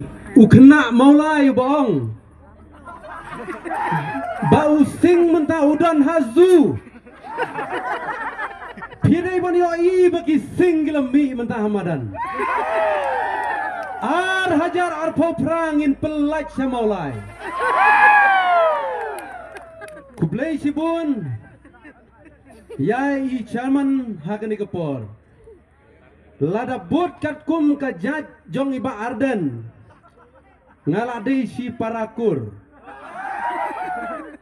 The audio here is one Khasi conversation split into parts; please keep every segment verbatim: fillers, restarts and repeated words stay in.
U khynnah Mawlai u ba ong ba u Sing mynta u don ha zoo. Phi dei ban ïohi ba ki Sing ki la mih mynta ha madan. Ar hajar arphew phra ngin pyllait sha Mawlai. Khublei shibun ïa i chairman ha kane ka por. Lada bud katkum ka jait jong i Bah Ardent, nga la dei shipara kur.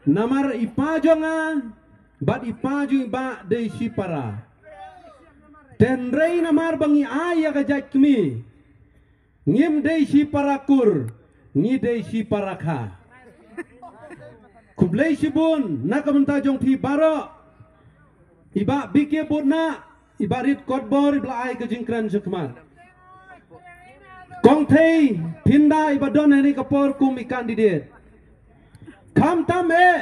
Namar i pa jong nga bad i pa jong i Bah dei shipara. Hynrei namar ba ngi ai ïa ka jait kmie, ngim dei shipara kur, ngi dei shipara kha. Khublei shibun na ka bynta jong phi baroh. I Bah B K Butnah, i Bah Rit Kotbor, i ba la ai ka jingkren shakhmat. Kongthei Pynda, i ba don ha kane ka por kum i candidate. Khamtam eh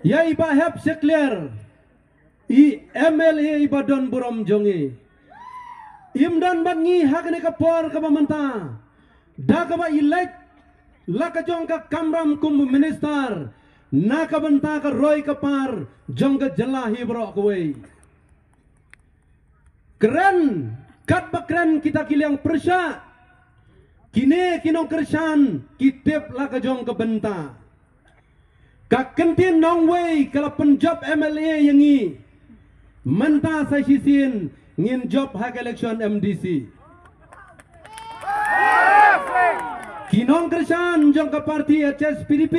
ïa i Bah Hep Shakliar, i M L A i ba don burom jong ngi. Im don bad ngi ha kane ka por kaba mynta, da kaba i leit la ka jong ka kamram kum u minister, na ka bynta ka roi ka par jong ka jylla hi baroh kawei. Kren katba kren kita ki liang pyrshah, kine ki nongkyrshan ki tip la ka jong ka bynta. Ka kyntien nongwei ka la pynjop M L A ïa ngi, mynta sa shisien ngin jop ha ka election M D C. Ki nongkyrshan jong ka party H S P D P,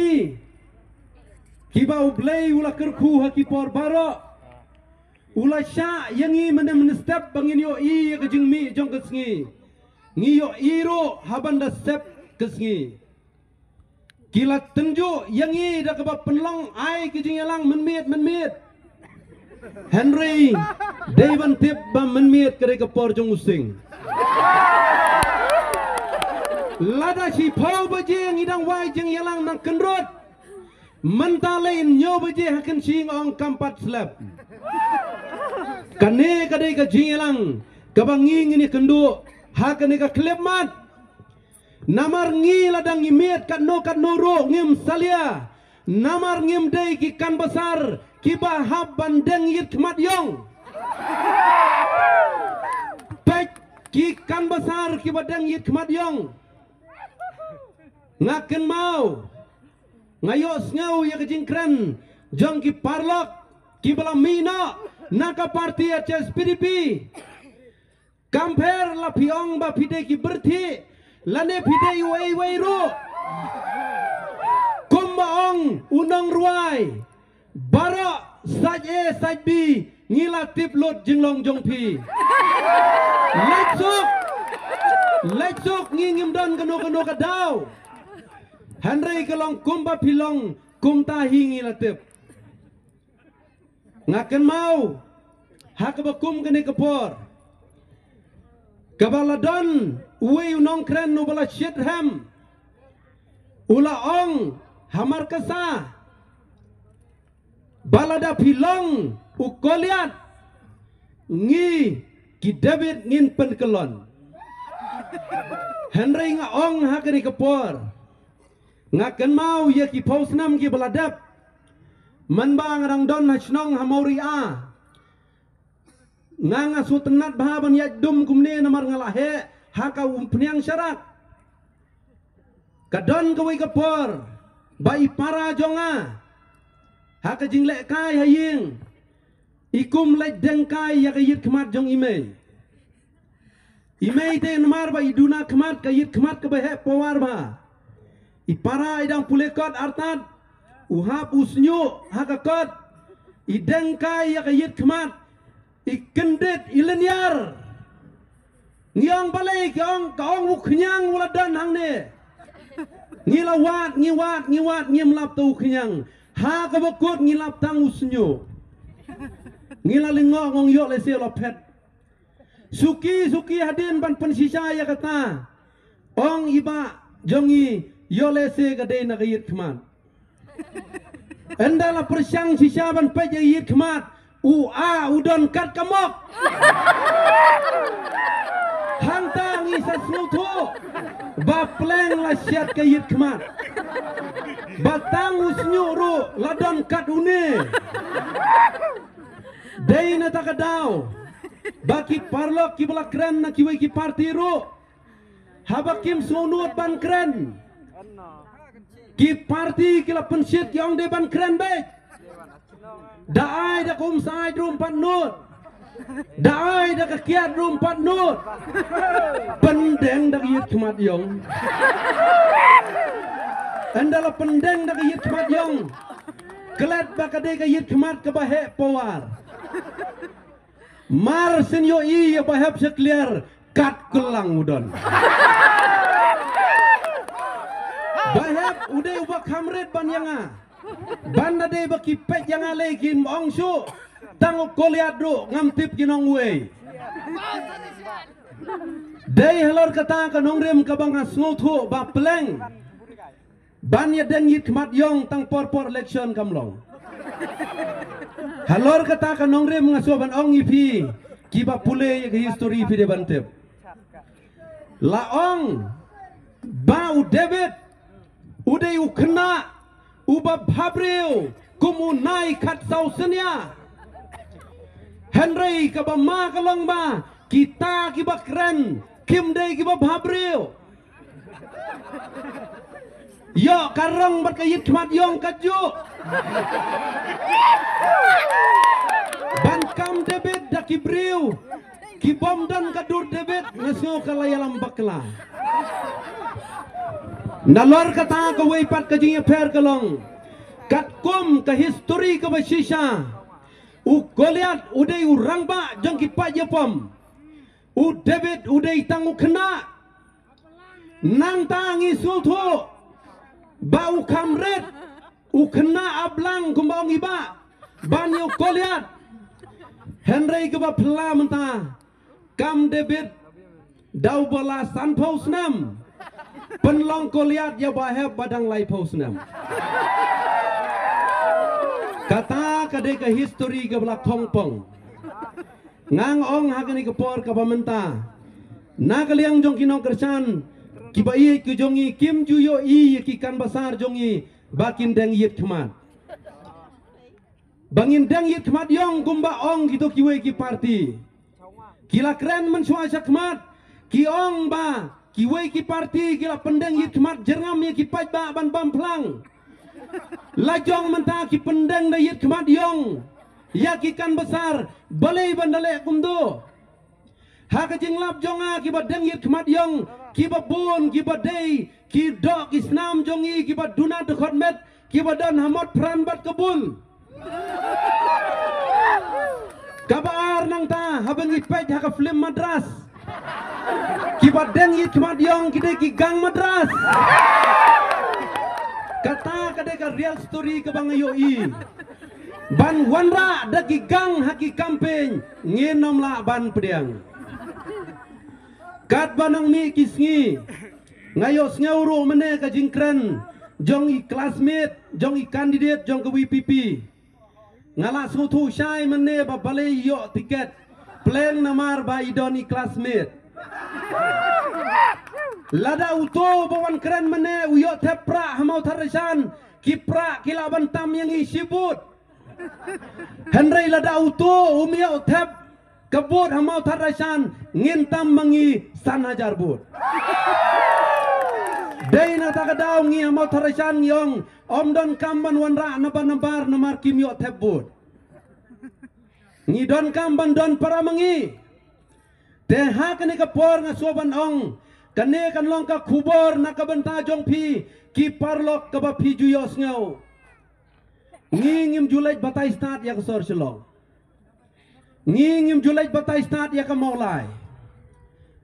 kiba U Blei u la kyrkhu ha ki por baroh, u la shah ïa ngi mynne mynstep ba ngin ïohi ïa ka jingmih jong ka sngi. Ngi ïohi ruh ha ban da sep ka sngi. Ki la tynjuh ïa ngi da kaba pynlong ai ki jingïalang mynmiet mynmiet. Hynrei dei ban tip ba mynmiet ka dei ka por jong u Sing. Lada shiphew baje ngi dang wai jingïalang nang kynrut, mynta lei hynñiew baje ha kynshi nga ong kam pat slep. Kane ka dei ka jingïalang kaba ngi ngin ïakynduh ha kane ka khyllipmat. Namar ngi lada ngi miet katno katno ruh ngim salia. Namar ngim dei ki canvasser kiba hap ban deng ïit khmat ïong. Peit ki canvasser kiba deng ïit khmat ïong. Nga kynmaw, nga ïohsngew ïa ka jingkren jong ki paralok kiba la mih noh na ka party H S P D P. Kam pher la phi ong ba phi dei ki pyrthei lane phi dei uei uei ruh. Kumba ong u nongrwai, baroh side A side B ngi la tip lut jinglong jong phi. Leit suk, leit suk, ngi ngim don kano kano ka daw. Hynrei ka long kumba phi long kumta hi ngi la tip. Nga kynmaw ha kaba kum kane ka por, kaba la don uwei u nongkren uba la shit hem, u la ong ha Markasa ba lada phi long u Goliath, ngi ki David ngin pynkyllon. Hynrei nga ong ha kane ka por, nga kynmaw ïa ki phew snem kiba la dep, mynba nga dang don ha shnong ha Mawria. Nga nga sngewtynnat bha ban ïaid dum kumne namar nga la heh ha ka umphniang sharak. Ka don kawei ka por ba i para jong nga ha ka jinglehkai ha ïing, i kum leit dengkai ïa ka ïit khmat jong i mei. I mei te namar ba i duna khmat, ka ïit khmat kaba heh power bha. I para i dang pule kot artat, u hap u shñiuh ha ka kot, i dengkai ïa ka ïit khmat, i kyndit, i lynñiar. Ngi ong balei, ki ong, ka ong u khñiang u la don hangne. Ngi la wad, ngi wad, ngi wad, ngim lap tang u khñiang. Ha kaba kut ngi lap tang u shñiuh. Ngi la lyngngoh, nga ong ïoh lehse u la phet. Suki suki hadien ban pynshisha ïa kata, ong i bah jong ngi, ïoh lehse ka dei na ka ïit khmat. Ynda la pyrshang shisha ban peit ïa ka ïit khmat, u ah u don kat ka mok. Hangta ngi sa sngewthuh. Ba pleng la siat ka ïit khmat. Ba tang u shñiuh ruh la don kat une. Dei na ta ka daw ba ki paralok kiba la kren na kiwei ki parti ruh, haba kim sngewnud ban kren, ki parti ki la pynshit ki ong dei ban kren beit. Da ai da ka umsait ruh ym pat nud. Da ai da ka kiad ruh ym pat nud. Pyndeng da ka ïit khmat ïong. Ynda la pyndeng da ka ïit khmat ïong, klet ba ka dei ka ïit khmat kaba heh pawar. Mar shen ïohi ïa Bahep Shakliar kat kylang u don. Bahep u dei uba kham rit ban ïa nga. Ban da dei ba ki peit ïa nga lei kim ong shuh. Tang u Goliath ruh ngam tip kin ong uei. Dei halor kata ka nongrim kaba nga sngewthuh ba pleng ban ïa deng ïit khmat ïong tang por por election kam long. Halor kata ka nongrim nga sngewbha ban ong ïa phi kiba pule ïa ka history phi dei ban tip. La ong ba u David u dei u khynnah uba bha briew kum u Nai Khatsaw Synnia. Hynrei kaba ma ka long ba kita kiba kren kim dei kiba bha briew. Ïoh ka rong bad ka ïit khmat ïong ka juh. Ban kam David da ki briew ki bym don ka dur David, nga sngew ka la ïalam bakla. Nalor kata kawei pat ka jingïapher ka long, katkum ka history kaba shisha, u Goliath u dei u rangbah jong ki paid ïapom. U David u dei tang u khynnah. Nangta ngi sngewthuh ba u kham rit, u khynnah ap lang kumba ong i bah ban ïa u Goliath. Hynrei kaba phylla mynta, kam David da uba la sanphew snem, pynlong Goliath ïa Bahep ba dang laiphew snem. Kata ka dei ka history kaba la khongpong. Ngan ong ha kane ka por kaba mynta, na ka liang jong ki nongkyrshan kiba ïeit ki jong ngi, kim ju ïohi ïa ki canvasser jong ngi ba kin deng ïit khmat. Ba ngin deng ïit khmat ïong kumba ong kito kiwei ki parti. Ki la kren mynshuwa shakhmat, ki ong ba kiwei ki parti ki la pyndeng ïit khmat jyrngam ïa ki paidbah ban bam phlang. La jong mynta ki pyndeng da ïit khmat ïong ïa ki canvasser, balei ban da leh kumto? Ha ka jinglap jong nga, kiba deng ïit khmat ïong kiba bun kiba dei ki doh ki snam jong ngi kiba duna dkhot met, kiba don ha Motphran bad Kabul. Kaba ar nangta, haba ngi peit ha ka film Madras, kiba deng ïit khmat ïong ki dei ki gang Madras. Kata ka dei ka real story kaba nga ïohi. Ban wanrah da ki gang ha ki campaign, ngin ym lah ban pdiang. Katba nang mih ki sngi, nga ïohsngew ruh mynne ka jingkren jong i classmate, jong i candidate jong ka V P P. Nga la sngewthuh shai mynne ba balei ïoh tiket, pleng namar ba i don i classmate. Lada uto ba wan kren mynne u ïoh thep prah ha Mawthadraishan, ki prah ki lah ban tam ïa ngi shi vote. Hynrei lada uto um ïoh thep ka vote ha Mawthadraishan, ngin tam ma ngi san hajar vote. Dei na ta ka daw ngi ha Mawthadraishan ngi ong, ym donkam ban wanrah na ba nambar namar kim ïoh thep vote. Ngi donkam ban don para ma ngi. Te ha kane ka por nga sngewbha ban ong, kane kan long ka khubor na ka bynta jong phi ki paralok kaba phi ju ïohsngew. Ngi ngim ju leit batai stad ïa ka sor Shillong. Ngi ngim ju leit batai stad ïa ka Mawlai.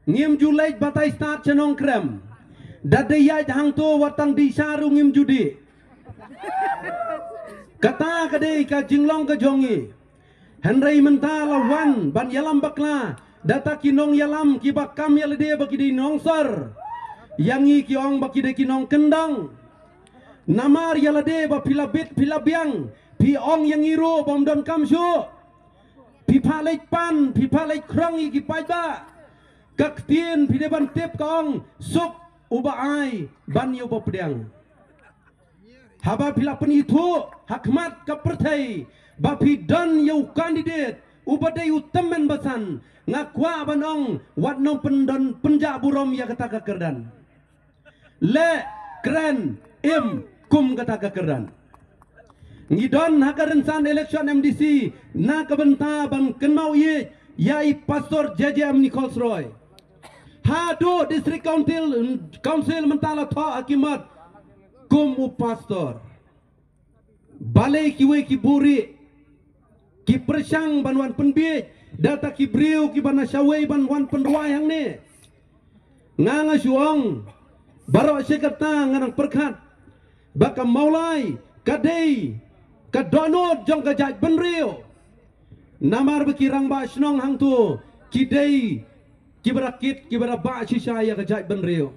Ngim ju leit batai stad sha Nongkrem. Da dei ïaid hangto wat tang dih sha ruh ngim ju dih. Kata ka dei ka jinglong ka jong ngi. Hynrei mynta la wan ban ïalam bakla da ta ki nongïalam kiba kam ïa lade ba ki dei nongsor. Ïa ngi ki ong ba ki dei ki nongkyndong. Namar ïa lade ba phi la bit phi la biang, phi ong ïa ngi ruh ba ym donkam shuh. Phi phah leit pan, phi phah leit khrong ïa ki paidbah. Ka ktien phi dei ban tip ka ong, suk uba ai ban ïa uba pdiang. Haba phi la pynithuh ha khmat ka pyrthei ba phi don ïa u candidate uba dei u tymmen basan, nga kwah ban ong wat nang pyndon pynjah burom ïa kata ka kyrdan. Leh, kren, im kum kata ka kyrdan. Ngi don ha ka rynsan election M D C na ka bynta ban kynmaw ïa, ïa i Pastor J J M Nichols Roy. Haduh District Council, Council mynta la thoh ha ki mat kum u pastor. Balei kiwei ki buhrieh ki pyrshang ban wan pynbiej, da kata ki briew kiba na shawei ban wan pynrwai hangne. Nga nga shu ong, baroh shi katta nga nang pyrkhat ba ka Mawlai ka dei ka dohnud jong ka jaitbynriew. Namar ba ki rangbah shnong hangto ki dei kiba rakit, kiba rabah shisha ïa ka jaitbynriew.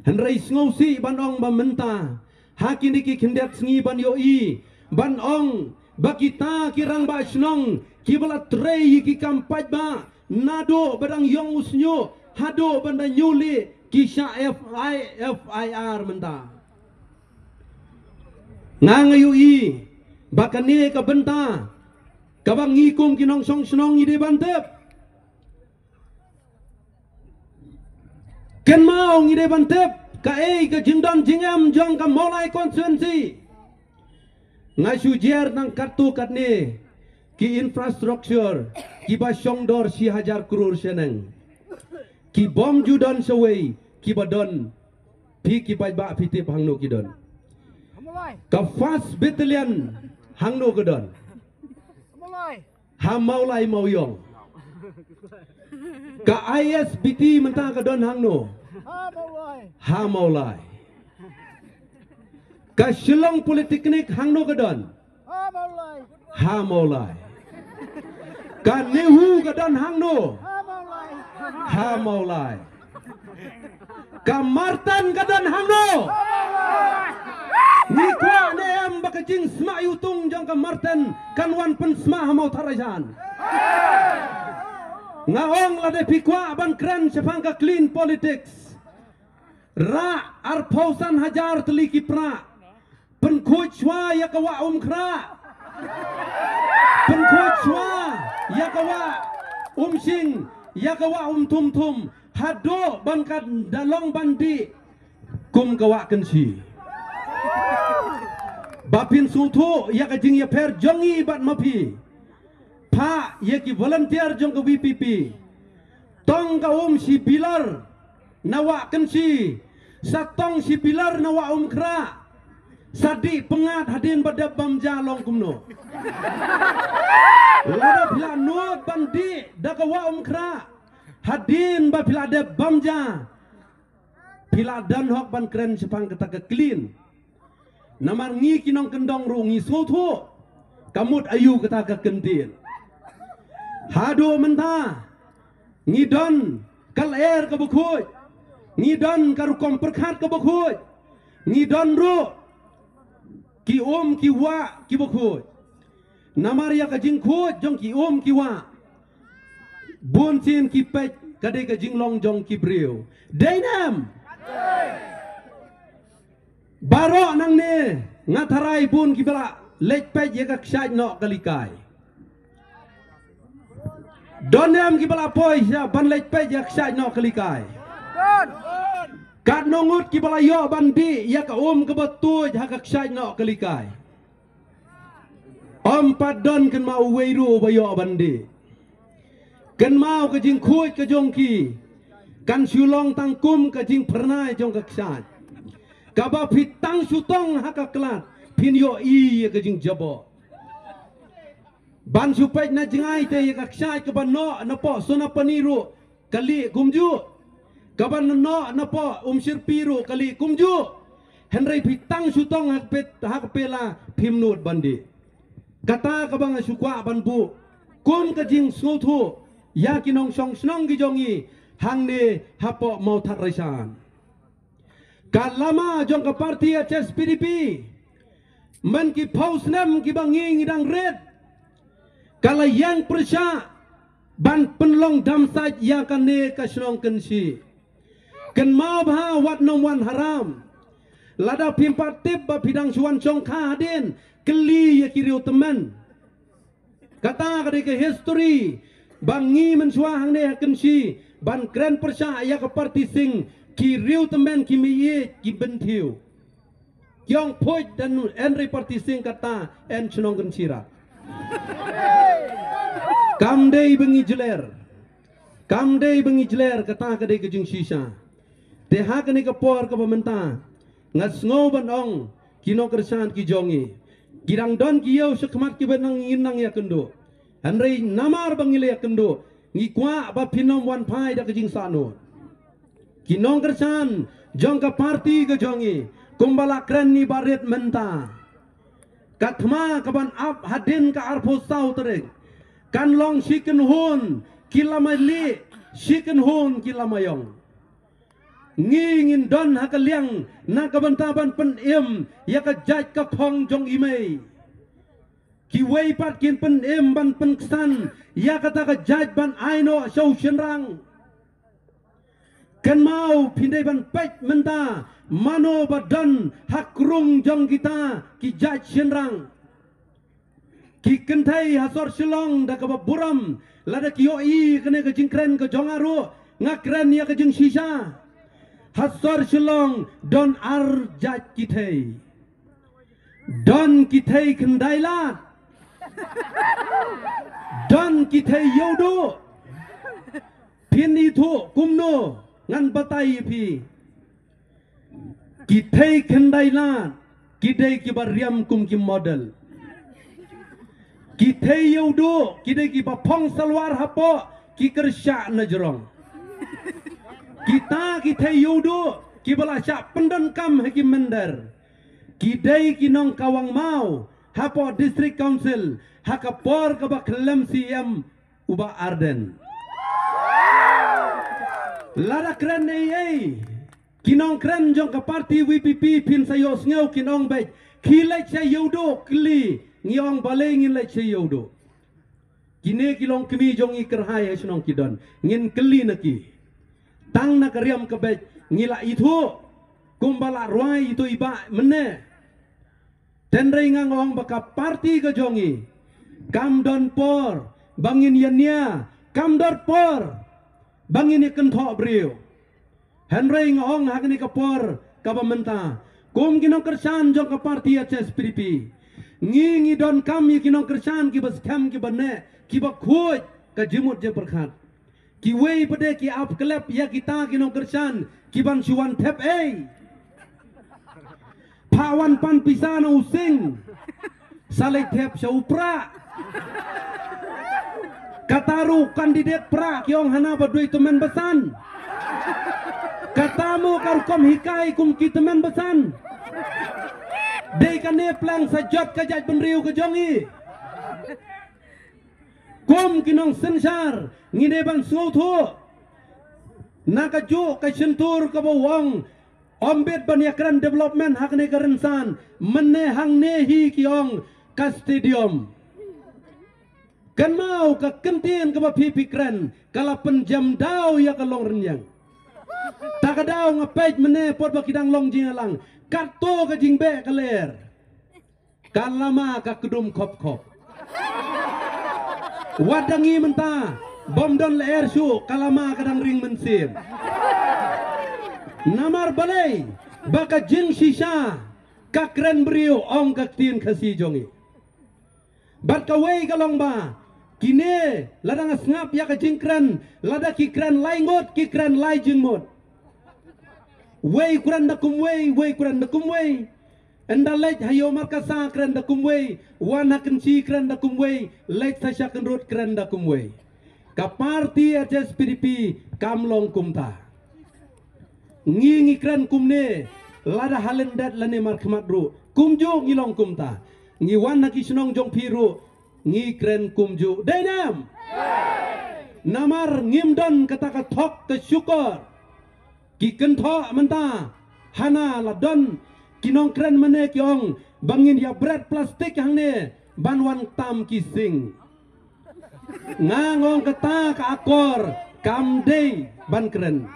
Hynrei sngewsih ban ong ba mynta ha kine ki khyndiat sngi ban ïohi ban ong ba kita ki rangbah shnong kiba la trei ïa ki kam paidbah naduh ba dang ïong u shñiuh haduh ban da ñiuh lieh ki shah F I, F I R mynta. Nga nga ïohi ba kane ka bynta kaba ngi kum ki nongshong shnong ngi dei ban tip. Kynmaw ngi dei ban tip kaei ka jingdon jingem jong ka Mawlai constituency. Nga shu jer nang katto katne ki infrastructure kiba shongdor shi hajar klur shaneng. Ki bym ju don shawei kiba don. Phi ki paidbah phi tip hangno ki don. Ka first battalion hangno ka don. Ha Mawlai Mawiong. Ka I S B T mynta ka don hangno. Ha Mawlai. Ka Shillong Polytechnic hangno ka don. Ha Mawlai. Ka NEHU ka don hangno. Ha Mawlai. Ka Martan ka don hangno. Ngi kwah ne em ba ka jingsma ïutung jong ka Martan kan wan pynsma ha Mawthadraishan. Nga ong lada phi kwah ban kren shaphang ka clean politics. Rah arphew san hajar tylli ki prah. Pynkhuid shuwa ïa ka wah Umkhrah. Pynkhuid shuwa ïa ka wah Umshing, ïa ka wah Umthumthum. Haduh ban kat da long ban dih kum ka wah Kynshi. Ba phin sngewthuh ïa ka jingïapher jong ngi bad ma phi. Phah ïa ki volunteer jong ka V P P. Tong ka um shi pilar na wah Kynshi, sa tong shi pilar na wah Umkhrah. Sa dih pyngngad hadien ba dep bam ja long kumno. Lada phi la nud ban dih da ka wah Umkhrah hadien ba phi la dep bam ja. Phi la don hok ban kren shaphang kata ka clean. Namar ngi ki nongkyndong ruh ngi sngewthuh ka mut aïu kata ka kyntien. Haduh mynta ngi don ka lyer kaba khuid, ngi don ka rukom pyrkhat kaba khuid, ngi don ruh ki um ki wah kiba khuid. Namar ïa ka jingkhuid jong ki um ki wah, bun sien ki peit ka dei ka jinglong jong ki briew. Dei ne em? Baroh nangne nga tharai bun kiba la leit peit ïa ka kshaid noh ka likai. Don ne em kiba la poi sha ban leit peit ïa ka kshaid noh ka likai? Katno ngut kiba la ïoh ban dih ïa ka um kaba tuid ha ka kshaid noh ka likai? Ym pat don kynmaw uwei ruh uba ïoh ban dih. Kynmaw ka jingkhuid ka jong ki kan shu long tang kum ka jingphyrnai jong ka kshaid. Kaba phi tang shu tong ha ka klat phin ïohi ïa ka jingjaboh. Ban shu peit na jngai te ïa ka kshaid kaba noh napoh Sonapani ruh ka lieh kumjuh. Kaba noh napoh Umshyrpi ruh ka lieh kumjuh. Hynrei phi tang shu tong ha ka pela phim nud ban dih. Kata kaba nga shu kwah ban buh kum ka jingsngewthuh ïa ki nongshong shnong ki jong ngi hangne hapoh Mawthadraishan. Ka lama jong ka party H S P D P man ki phew snem kiba ngi ngi dang rit, ka la ïeng pyrshah ban pynlong dam sait ïa kane ka shnong Kynshi. Kynmaw bha wat nym wan haram. Lada phim pat tip ba phi dang shu wan shongkha hadien, kylli ïa ki riew tymmen. Kata ka dei ka history ba ngi mynshuwa hangne ha Kynshi ban kren pyrshah ïa ka party Sing, ki riew tymmen ki mih ïeit ki bynthiew. Ki ong phuit dan en re party Sing kata en chnong Kynshi ra. Kam dei ba ngi jler. Kam dei ba ngi jler, kata ka dei ka jingshisha. Te ha kane ka por kaba mynta nga sngew ban ong ki nongkyrshan ki jong ngi, ki dang don ki ïew shakhmat kiba nang ngin nang ïakynduh. Hynrei namar ba ngi la ïakynduh, ngi kwah ba phin ym wan phai da ka jingsahnud. Ki nongkyrshan jong ka party ka jong ngi, kumba la kren ïa i Bah Rit mynta, ka thma kaban ap hadien ka arphew saw tarik kan long shi kynhun ki lama lieh, shi kynhun ki lama ïong. Ngi ngin don ha ka liang na ka bynta ban pynim ïa ka jait ka khong jong i mei. Kiwei pat kin pynim ban pynksan ïa kata ka jait ban ai noh sha u shynrang. Kynmaw, phin dei ban peit mynta mano ba don ha krung jong kita ki jait shynrang. Ki kynthei ha sor Shillong da kaba burom, lada ki ïohi kane ka jingkren ka jong nga ruh, nga kren ïa ka jingshisha. Ha sor Shillong don ar jait ki thei. Don ki thei khyndai lad. Don ki thei ïewduh. Phin ithuh kumno, ngan batai ïa phi. Ki thei khyndai lad ki dei kiba riam kum ki model. Ki thei ïewduh ki dei kiba phong salwar hapoh, ki kyrshah na jrong. Kita ki thei ïewduh kiba la shah pyndonkam ha ki mynder, ki dei ki nongkawang maw hapoh District Council ha ka por kaba khlem C M u Bah Ardent. Lada kren ei ei, ki nongkren jong ka party V P P phin sa ïohsngew kin ong beit, ki leit sha ïewduh, kylli. Ngi ong balei ngin leit sha ïewduh. Kine ki longkmie jong ngi kyrhai ha shnong ki don, ngin kylli na ki. Tang na ka riam ka beit ngi la ithuh kumba la rwai ïa uto i bah mynne. Hynrei nga ong ba ka party ka jong ngi kam don por ba ngin ïania, kam don por ba ngin ïakynthoh briew. Hynrei nga ong ha kane ka por kaba mynta, kum ki nongkyrshan jong ka party H S P D P, ngi ngi donkam ïa ki nongkyrshan kiba skhem, kiba neh, kiba khuid ka jingmut jingpyrkhat. Kiwei pat de ki ap klep ïa kita ki nongkyrshan kiban shu wan thep ei. Phah wan pan pisa na u Sing, sa leit thep sha u Prah. Kata ruh candidate Prah ki ong hana ba dei tymmen basan. Kata mo ka rukom hikai kum ki tymmen basan. Dei kane pleng sa jot ka jaitbynriew ka jong ngi. Kum ki nongsynshar ngi dei ban sngewthuh. Na kajuh ka shyntur kaba u ong, ym bit ban ïakren development ha kane ka rynsan, mynne hangne hi ki ong ka stadium. Kynmaw, ka kyntien kaba phi phi kren ka la pynjem daw ïa ka longrynïeng. Ta ka daw nga peit mynne por ba ki dang long jingïalang, kato ka jingbeh ka lyer. Ka lama ka kdum khop khop. Wat da ngi mynta bym don lyer shuh, ka lama ka dang ring mynsiem. Namar balei? Ba ka jingshisha ka kren briew, ong ka ktien Khasi jong ngi. Bad kawei ka long ba kine, lada nga sngap ïa ka jingkren, lada ki kren lai ngut, ki kren lai jingmut. Wei kren da kumwei, wei kren da kumwei. Ynda leit ha Ïew Markasa kren da kumwei, wan ha Kynshi kren da kumwei, leit sa sha Kynrut kren da kumwei. Ka party H S P D P kam long kumta. Ngi ngi kren kumne, lada ha lyndet lane markhmat ruh kumjuh ngi long kumta. Ngi wan ha ki shnong jong phi ruh ngi kren kumjuh. Dei ne em? Namar ngim don kata ka thok ka shukor. Ki kynthoh mynta, hana la don ki nongkren mynne ki ong ba ngin ïa bret plastik hangne ban wan tam ki sing. Nga ong kata ka akor kam dei ban kren.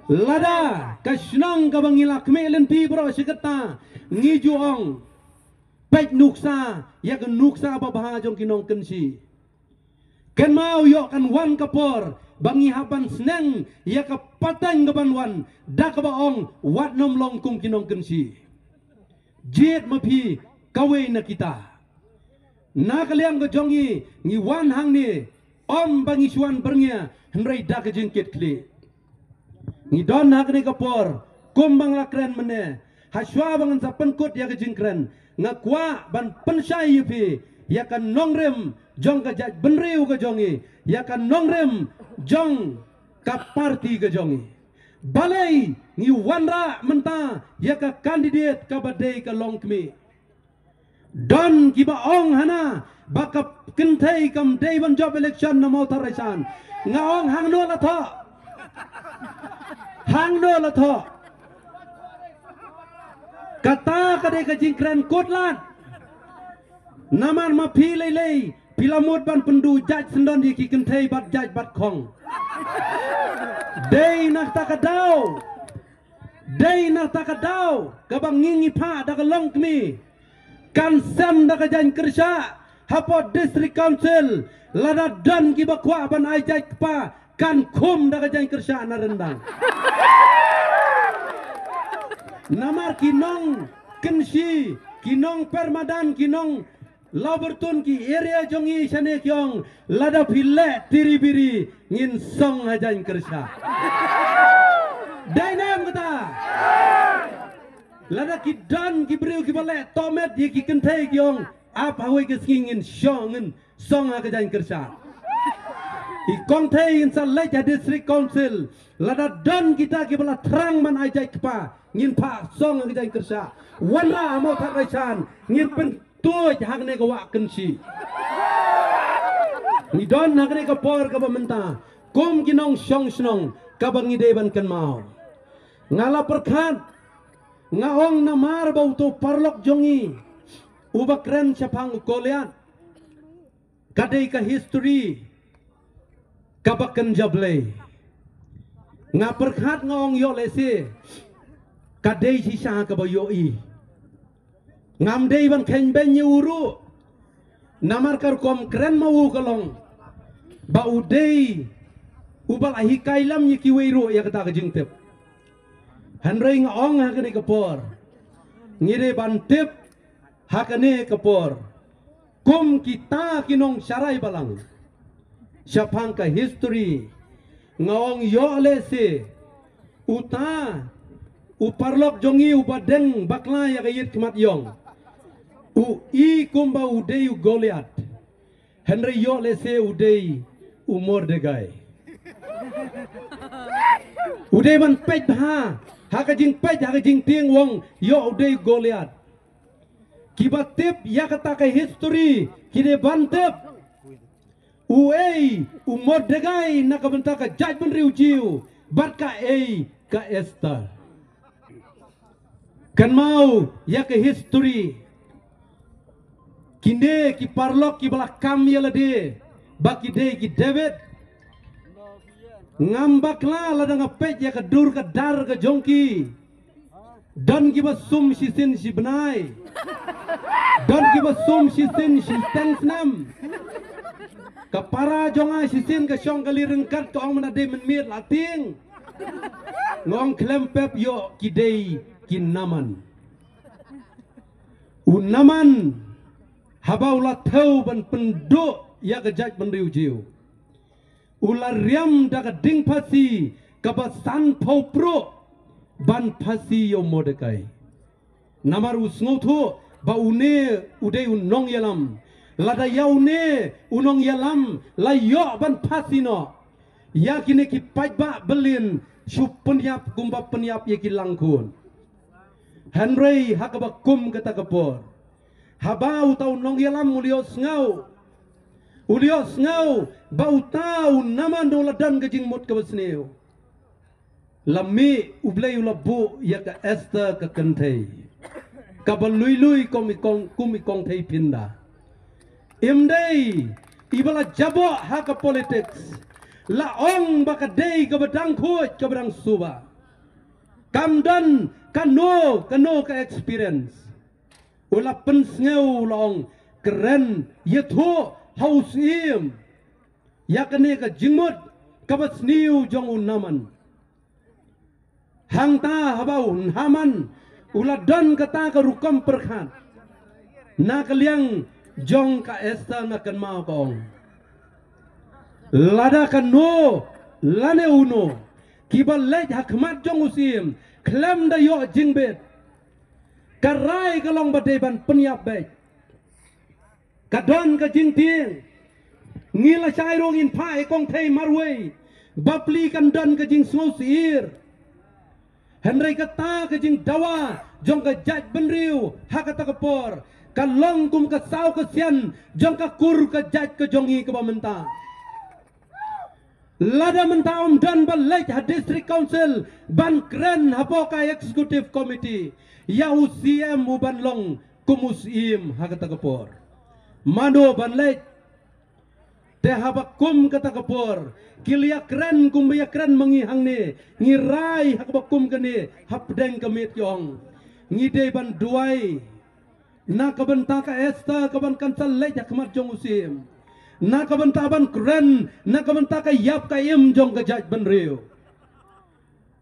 Lada ka shnong kaba ngi la khmih lynti baroh shi katta, ngi ju ong, peit nuksa, ïa ka nuksa babha jong ki nongkynshi. Kynmaw, ïoh kan wan ka por ba ngi hap ban sneng ïa ka pateng kaban wan, da kaba ong, wat nym long kum ki nongkynshi. Jied ma phi kawei na kita. Na ka liang ka jong ngi, ngi wan hangne, ym ba ngi shu wan byrngem, hynrei da ka jingkitkhlieh. Ngi don ha kane ka por, kum ba nga la kren mynne, ha shuwa ba ngan sa pynkut ïa ka jingkren, nga kwah ban pynshai ïa phi, ïa ka nongrim jong ka jaitbynriew ka jong ngi, ïa ka nongrim jong ka party ka jong ngi. Balei ngi wanrah mynta ïa ka candidate kaba dei ka longkmie? Don kiba ong hana ba ka kynthei kam dei ban jop election na Mawthadraishan. Nga ong hangno la thoh? Hangno la thoh? Kata ka dei ka jingkren kut lad. Namar ma phi lei lei, phi la mut ban pynduh jait syndon ïa ki kynthei bad jait bad khong. Dei na kata ka daw. Dei na kata ka daw kaba ngi ngi phah da ka longkmie. Kan sem da ka jaiñkyrshah hapoh District Council, lada don kiba kwah ban ai jait kpa, kan khum da ka jaiñkyrshah na ryndang. Namar ki nongkynshi, ki nongpermadan, ki nong Lawbyrtun, ki area jong ngi shane ki ong, lada phi leh tiri biri ngin song ha jaiñkyrshah. Dei ne em kata? Lada ki don ki briew kiba leh tohmet ïa ki kynthei ki ong, ap hawei ka sngi ngin shong, ngin song ha ka jaiñkyrshah. I kongthei in sa leit ha District Council, lada don kita kiba la thrang ban ai jait kpa, ngin phah song ha ka jaiñkyrshah. Wanrah ha Mawthadraishan, ngin pyntuid hangne ka wah kynshi. Ngi don hangne ka por kaba mynta, kum ki nongshong shnong kaba ngi dei ban kynmaw. Nga la pyrkhat, nga ong namar ba uto u paralok jong ngi uba kren shaphang u Goliath, ka dei ka history kaba kynja Blei. Nga pyrkhat nga ong ïoh lehse ka dei shisha kaba ïohi. Ngam dei ban kheiñ beiñ ïa u ruh. Namar ka rukom kren ma u ka long ba u dei uba la hikai lem ïa kiwei ruh ïa kata ka jingtip. Hynrei nga ong ha kane ka por, ngi dei ban tip ha kane ka por kum kita ki nongsharai balang. Shaphang ka history, nga ong ïoh lehse uta u paralok jong ngi uba deng bakla ïa ka ïit khmat ïong, u i kumba u dei u Goliath. Hynrei ïoh lehse u dei u Mordekai. U dei ban peit bha ha ka jingpeit, ha ka jingtieng, u ong ïoh u dei u Goliath. Kiba tip ïa kata ka history ki dei ban tip uei u Mordekai na ka bynta ka jaitbynriew Jiw bad kaei ka Esther. Kynmaw ïa ka history. Kine ki paralok kiba la kam ïa lade ba ki dei ki David. Ngam bakla lada nga peit ïa ka dur ka dar ka jong ki. Don kiba sum shisien shi bnai. Don kiba sum shisien shiteng snem. Ka para jong nga shisien ka shong ka li ryngkat, ka ong mynta dei mynmiet la tieng. Nga ong khlem pep, ïoh ki dei ki Naman. U Naman haba u la thew ban pynduh ïa ka jaitbynriew Jiw, u la riam da ka ding phasi kaba sanphew pruh ban phasi ïa u Mordekai. Namar u sngewthuh ba une u dei u nongïalam. Lada ïa une u nongïalam la ïoh ban phasi noh, ïa kine ki paidbah byllien shu pynïap kumba pynïap ïa ki langkhun. Hynrei ha kaba kum kata ka por, haba uta u nongïalam u la ïohsngew, u la ïohsngew ba uta u Naman u la don ka jingmut kaba sniew, la mih U Blei u la buh ïa ka Esther ka kynthei kaba lui lui kum i kong, kum i kongthei Pynda. Im dei iba la jaboh ha ka politics, la ong ba ka dei kaba dang khuid kaba dang suba. Kam don kano kano ka experience. U la pynsngew, u la ong, kren, ïathuh ha u Syiem ïa kane ka jingmut kaba sniew jong u Haman. Hangta haba u Haman u la don kata ka rukom pyrkhat na ka liang jong ka Esther, na kynmaw ka ong, lada kano lane uno kiba leit ha khmat jong u Syiem khlem da ïoh jingbit, ka rai ka long ba dei ban pynïap beit. Ka don ka jingtieng. Ngi la shai ruh ngin phah ïa kong thei marwei, bapli kan don ka jingsngewsyier. Hynrei kata ka jingdawa jong ka jaitbynriew ha kata ka por ka long kum ka saw ka sian jong ka kur ka jait ka jong ngi kaba mynta. Lada mynta ym don ba leit ha District Council ban kren hapoh ka Executive Committee, ïa u Syiem u ban long kum u Syiem ha kata ka por. Mano ban leit? Te haba kum kata ka por ki la ïakren kumba ïakren ma ngi hangne, ngi rai ha kaba kum kane hapdeng ka miet, ki ong, ngi dei ban duwai na ka bynta ka Esther kaban kan sa leit ha khmat jong u Syiem, na ka bynta ban kren na ka bynta ka ïap ka im jong ka jaitbynriew.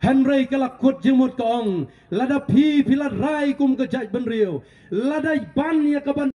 Hynrei ka la kut jingmut, ka ong, lada phi phi la rai kum ka jaitbynriew, lada ban ïa kaban